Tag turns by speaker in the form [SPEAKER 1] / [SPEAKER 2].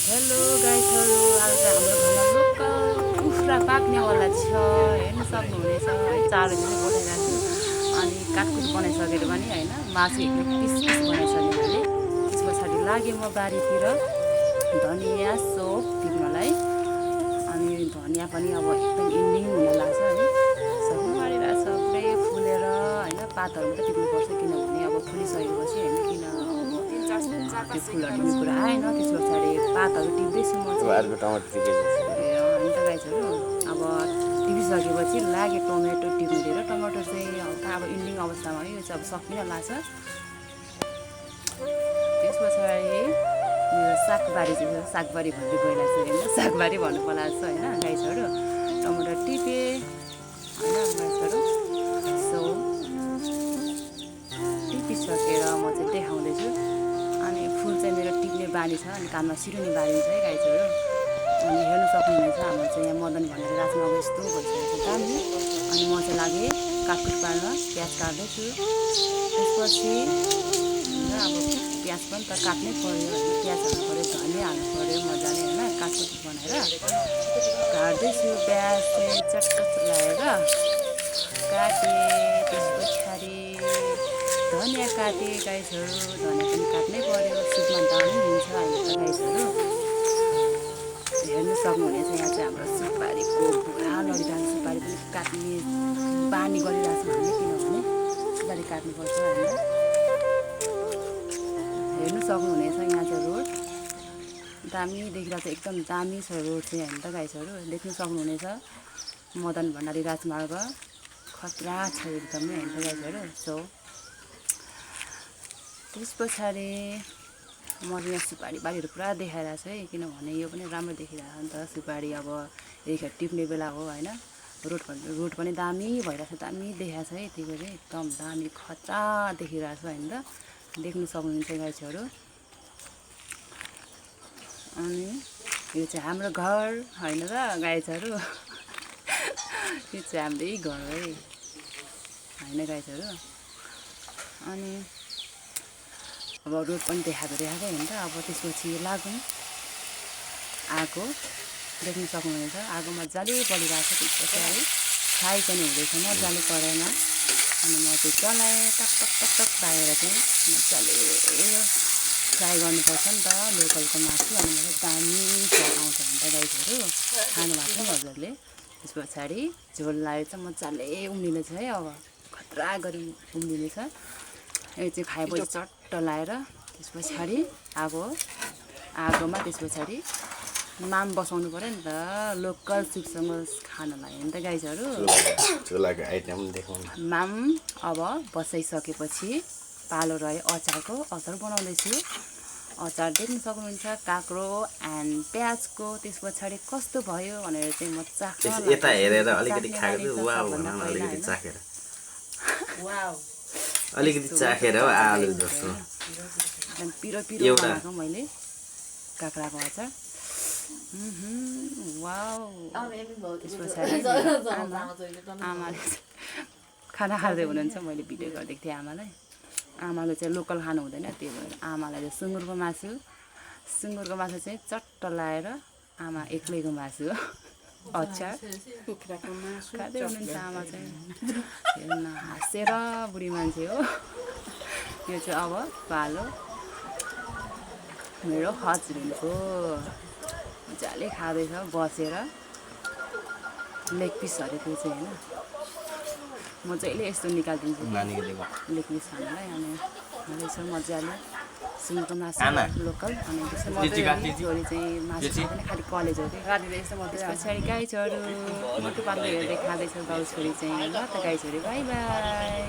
[SPEAKER 1] Hello गाइसहरू, आज चाहिँ हाम्रो घरमा लोकल कुखुरा पाक्नेवाला छ। हेर्न सक्नुहुनेछ है, चारोहरू चाहिँ बनाइरहेको छु। अनि काटकुट बनाइसकेर पनि होइन, मासु एकदम पिस पिस बनाइसकेँ मैले। त्यस पछाडि लागेँ म बारीतिर धनियाँ सोप टिप्नलाई। अनि धनियाँ पनि अब एकदम इन्डिङ हुन लाग्छ है, सक्नु आँटिरहेछ पुरै फुलेर होइन। पातहरू मात्रै टिप्नुपर्छ किनभने अब फुलिसकेपछि होइन, किन अब त्यो फुलहरू पनि पुरा आएन। त्यस पछाडि पातहरू टिप्दैछु म चाहिँ।
[SPEAKER 2] अर्को टमाटर टिपेको
[SPEAKER 1] होइन त गाइसहरू, अब टिपिसकेपछि लाग्यो टमेटो टिप्नुतिर। टमाटर चाहिँ हल्का अब इन्डिङ अवस्थामा है, यो चाहिँ अब सकिन लाग्छ। त्यस पछाडि मेरो सागबारी चाहिँ छ, सागबारी भन्दै गइरहेको छु होइन, सागबारी भन्नु पर्ला छ होइन गाइसहरू। टमाटर टिपेँ होइन गाइसहरू। सो टिपिसकेर म चाहिँ देखाउँदैछु। अनि फुल चाहिँ मेरो टिप्ने बानी छ, अनि कानमा सिरुनी बानी छ है गाइसहरू। अनि हेर्नु सक्नुहुनेछ हाम्रो चाहिँ यहाँ मदन भनेर रातमा अब यस्तो भइसकेको छ दामी। अनि म चाहिँ लागेँ काटकुट पार्न, प्याज काट्दैछु। त्यसपछि अब प्याज पनि त काट्नै पऱ्यो होइन, प्याज हाल्नु पऱ्यो, धनियाँ हाल्नु पऱ्यो मजाले होइन, काटकुट बनाएर काट्दैछु। प्याज चाहिँ चट्ट चलाएर काटेँ। त्यस पछाडि धनियाँ काटेँ गाइसहरू, धनियाँ पनि काट्नै पऱ्यो, सुपमा दामी हुन्छ अहिले त गाइसहरू। हेर्नु सक्नुहुनेछ यहाँ चाहिँ हाम्रो सुपारीको पुरा लडिरहेको, सुपारी पनि काट्ने बानी गरिरहेको छ हामीले, किनभने सुपारी काट्नुपर्छ होइन। हेर्नु सक्नुहुनेछ यहाँ चाहिँ रोड दामी देखिरहेको छ, एकदम दामी छ रोड चाहिँ होइन त गाइसहरू। देख्नु सक्नुहुनेछ मदन भण्डारी राजमार्ग खतरा छ एकदमै होइन त गाइसहरू। सो त्यस पछाडि म यहाँ सुपारी बारीहरू पुरा देखाइरहेको छु है, किनभने यो पनि राम्रो देखिरहेको नि त सुपारी। अब यतिखेर टिप्ने बेला हो होइन। रोड पनि दामी भइरहेको छ, दामी देखाएको छ है, त्यही भएर एकदम दामी खतरा देखिरहेको छ होइन त। देख्नु सक्नुहुन्छ गाइसहरू। अनि यो चाहिँ हाम्रो घर होइन र गाइसहरू। यो चाहिँ हाम्रै घर है होइन गाइसहरू। अनि अब रोड पनि देखाएकै होइन त। अब त्यसपछि लागौँ आगो, देख्नु सक्नुहुनेछ आगो मजाले बलिरहेको छ। त्यस पछाडि फ्राई पनि हुँदैछ मजाले कराईमा। अनि म चाहिँ चलाएँ, टक टक टक टक पारेर चाहिँ मजाले फ्राई गर्नुपर्छ नि त लोकलको मासु। अनि मेरो दामी स्वाद आउँछ नि त गाइसहरू, खानुभएको छ नि हजुरले। त्यस पछाडि झोल लगाएर चाहिँ मजाले उम्लिनेछ है, अब खतरा गरी उम्लिनेछ। यो चाहिँ खाएपछि चट्ट लाएर त्यस पछाडि आगोमा त्यस पछाडि माम बसाउनु पऱ्यो नि त लोकल सुपसँग खानलाई होइन त गाइसहरू।
[SPEAKER 2] चुलाको आइटम देखाउनु।
[SPEAKER 1] माम अब बसाइसकेपछि पालो रह्यो अचारको। अचार बनाउँदैछु। अचार देख्नु सक्नुहुन्छ काँक्रो एन्ड प्याजको। त्यस पछाडि कस्तो भयो भनेर चाहिँ म चाख्न
[SPEAKER 2] यता हेरेर अलिकति खाएको वाउ भन न, अलिकति चाखेर अलिकति चाखेर आलु जस्तो
[SPEAKER 1] एकदम पिरो पिरो बनाएको मैले काँक्राको अचार। वाउ। त्यस पछाडि आमाले खाना खाँदै हुनुहुन्छ, मैले भिडियो गरिदिएको थिएँ आमालाई। आमाले चाहिँ लोकल खानु हुँदैन, त्यही भएर आमालाई चाहिँ सुँगुरको मासु चाहिँ चट्ट लाएर आमा एक्लैको मासु अचार खाँदै हुनुहुन्छ आमा चाहिँ। हेर्न हाँसेर बुढी मान्छे हो। यो चाहिँ अब पालो मेरो हस्बेन्डको मजाले खाँदैछ बसेर लेग पिसहरू त्यो चाहिँ होइन। म जहिले यस्तो निकालिदिन्छु लेग पिस खानलाई। अनि खाँदैछ मजाले सुँगुरको मासु लोकल। अनि त्यसो मात्रै छोरी चाहिँ मासु खाँदैन, खालि कलेज हो कि त्यस पछाडि गाई छोरी मोटो पातलो हेर्दै खाँदैछ गाउँ छोरी चाहिँ। ल त गाई छोरी बाई बाई।